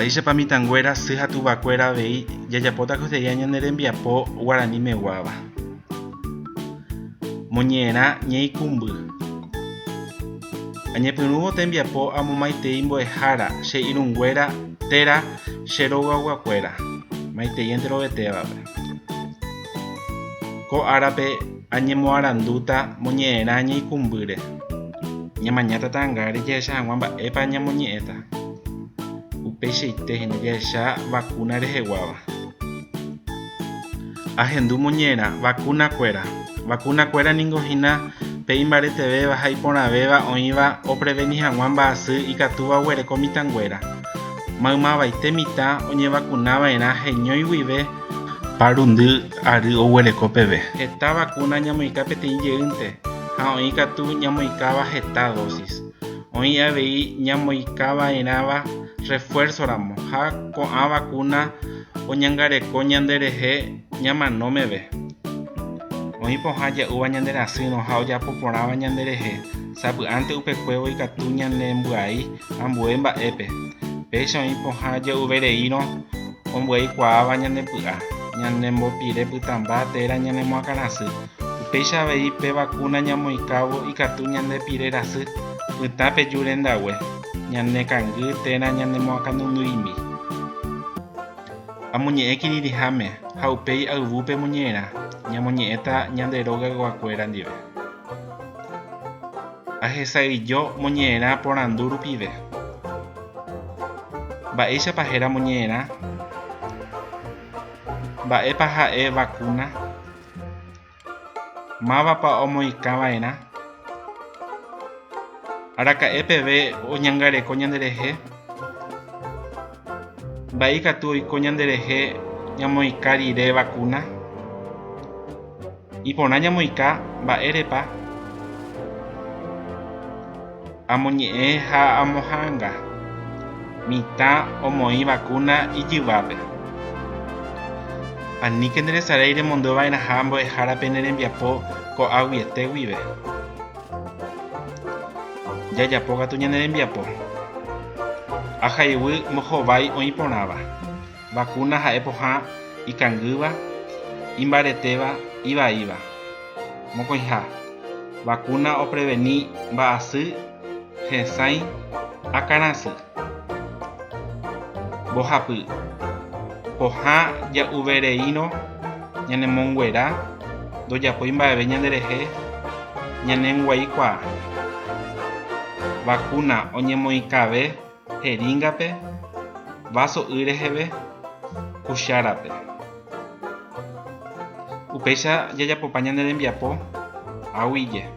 Mba'éichapa mitãnguéra, sy ha tuvakuéra avei jajapóta ko este día ñane rembiapo guaranimeguáva. Moñe'ẽrã ñeikũmby. Añepyrũvo tembiapo amomaitei mbo'ehára, che irũnguéra térã che rogayguakuéra, maitei enterovetévape. Ko árape añemoarandúta moñe'ẽrã ñeikũmbýre. Ñamañáta ta'angáre jahecha hag̃ua mba'épa ñamoñe'ẽta. Upeichaite hína jahecha vakúna reheguáva. Ahendu moñe'ẽrã vakunakuéra. Vakunakuéra ningo hína pe imbaretevéva ha iporãvéva oĩva opreveni hag̃ua mba'asy ikatúva oguereko mitãnguéra. Maymavaite mitã oñevakunava'erã heñói guive parundy ary oguereko peve. Heta vakúna ñamoĩka peteĩ jeýnte ha oĩ katu ñamoĩkáva heta dosis. Oĩ avei ñamoĩkava'erãva refuerzo-ramo ha ko'ã vakúna oñangareko ñande rehe ñamano meve. Oĩ pohã ja'úva ñande rasýrõ ha ojapo porãva ñande rehe, sapy'ánte upekuévo ikatu ñanembyai ambue mba'épe. Péicha oĩ pohã ja'uve reírõ ombyaikuaáva ñande py'a, ñanembopire pytãmba térã ñanemoakãrasy. Upéicha avei pe vakúna ñamoĩkávo ikatu ñande pire rasy, pytã peju rendague, ñane kangy térã ñanemoakãnunduimi. Amoñe'ẽ kirirĩháme ha upéi ayvúpe moñe'ẽrã, ñamoñe'ẽta ñande rogayguakuéra ndive. Ahesa'ỹijo moñe'ẽrã porandu rupive. Mba'éichapa héra moñe'ẽrã? Mba'épa ha'e vakúna? Mávapa omoĩkava'erã? Araka'e peve oñangareko ñanderehe? Mba'e ikatu oiko ñanderehe ñamoĩka rire vakúna? Iporã ñamoĩka mba'érepa amoñe'ẽ ha amoha'anga. Mitã omoĩ vakúna ijyvápe. Aníke nderesarái remondova'erãha mbo'ehárape ne rembiapo ko'ag̃uiete guive. Jajapo katu ñane rembiapo. Ahaiguy mbohovái oĩ porãva. Vakúna ha'e pohã ikangýva, imbaretéva, ivaíva. Mokõiha, vakúna opreveni mba'asy, hesãi, akãrasy. Mbohapy, pohã ja'uvereírõ ñanemonguera ndojapói mba'eve ñanderehe ñanenguaikuaa. Vakúna oñemoĩkave heríngape, váso y reheve, kuchárape. Upéicha jajapopa ñane rembiapo, aguije.